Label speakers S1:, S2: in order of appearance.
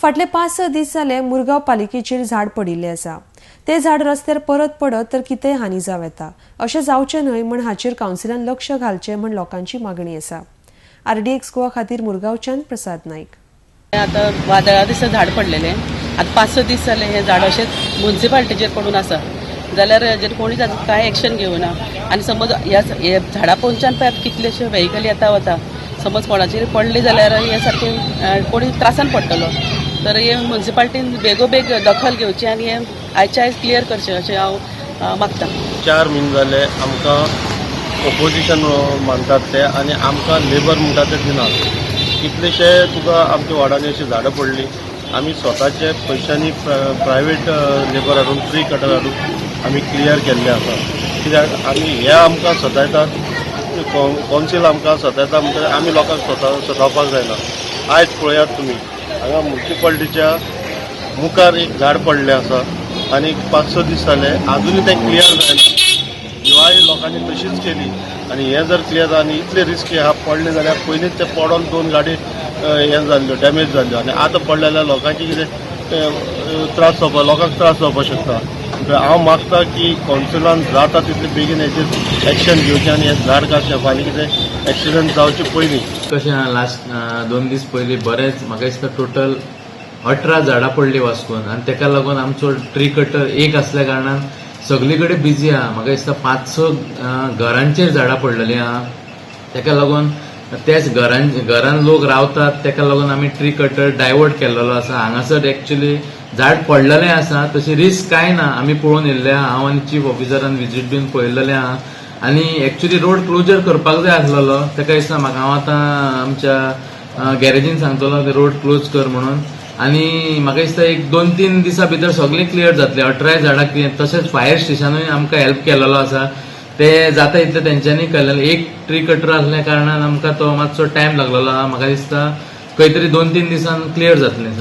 S1: फाटले 5-6 दीस जाले मुरगांव पालिकेचेर झाड पडिल्लें आसा. ते झाड रस्त्यार परत पडत तर कितेंय हानी जावं येता. अशें जावचें न्हय म्हण हाचेर कावन्सिलान लक्ष घालचें म्हण लोकांची मागणी आसा. आरडीएक्स गोवा खातीर मुरगांवच्यान प्रसाद नायक.
S2: आतां वादळा दिसा झाड पडलेलें, आतां 5-6 दीस जाले हें झाड अशेंच मुन्सिपाल्टीचेर पडून आसा. जाल्यार हेजेर कोणीच आजून कांय एक्शन घेवना. आनी समज ह्या हे झाडा पोंदच्यान पळय आतां कितलेशे व्हेकल येता वता, समज कोणाचेर पडले जाल्यार हे सारकें कोणी त्रासान पडटलो. तर हे मुन्सिपाल्टीन बेगोबेग दखल घेवची आनी हे आयच्या आयज क्लियर करचें अशें हांव मागता.
S3: 4 म्हयने जाले आमकां ओपोजिशन मानतात ते आनी आमकां लेबर म्हणटा ते दिनात. कितलेशे तुका आमच्या वार्डांनी अशीं झाडां पडलीं, आमी स्वताचे पयशांनी प्रायवेट लेबर हाडून ट्री कटर हाडून आमी क्लियर केल्ले आसा. कित्याक आमी हे आमकां सतायतात, कौन्सील आमकां सतायता म्हणटकीर आमी लोकांक सतावपाक जायना. आयज पळयात तुमी हांगा मुन्सिपाल्टीच्या मुखार एक झाड पडलें आसा आनी 5-6 दीस जाले आजुनूय तें क्लियर जायना. दिवाळी लोकांनी तशीच केली आनी हें जर क्लियर आनी इतले रिस्की आहा, पडलें जाल्यार पयलींच ते पडोन 2 गाडी हें जाल्ल्यो, डॅमेज जाल्ल्यो आनी आतां पडले जाल्यार लोकांचे कितें त्रास जावपाक, लोकांक त्रास जावपाक शकता. हांव मागता की कौन्सिलान जाता तितले बेगीन हेचेर एक्शन घेवचें आनी हें झाड काडचें, आनी कितें एक्सिडंट जावचे पयलीं.
S4: कशें आहा, लास्ट 2 दीस पयलीं बरेंच म्हाका दिसता टोटल 18 झाडां पडली वास्कोन आनी तेका लागून आमचो ट्री कटर एक आसल्या कारणान सगळी कडेन बिजी आहा. म्हाका दिसता 5-6 घरांचेर झाडां पडलेलीं आहा. तेका लागून तेच घरान लोक रावतात, तेका लागून आमी ट्री कटर डायवर्ट केल्लो आसा. हांगासर एक्चुली झाड पडलेलें आसा, तशी रिस्क कांय ना. आमी पळोवन येयल्ले आहा, हांव आनी चीफ ऑफिसरान विजीट बीन पळयल्लें आहा. आनी एक्चुली रोड क्लोजर करपाक जाय आसलेलो. तेका दिसता म्हाका हांव आतां आमच्या गॅरेजीन सांगतलो ते रोड क्लोज कर म्हणून. आनी म्हाका दिसता एक 2-3 दिसां भितर सगळें क्लियर जातलें, 18 झाडां क्लियर. तशेंच फायर स्टेशनूय आमकां हेल्प केलेलो आसा, ते जाता इतलें तेंच्यांनी केलेलें. एक ट्री कटर आसल्या कारणान आमकां तो मातसो टायम लागलेलो आहा. म्हाका दिसता खंय तरी 2-3 दिसान क्लियर जातलें.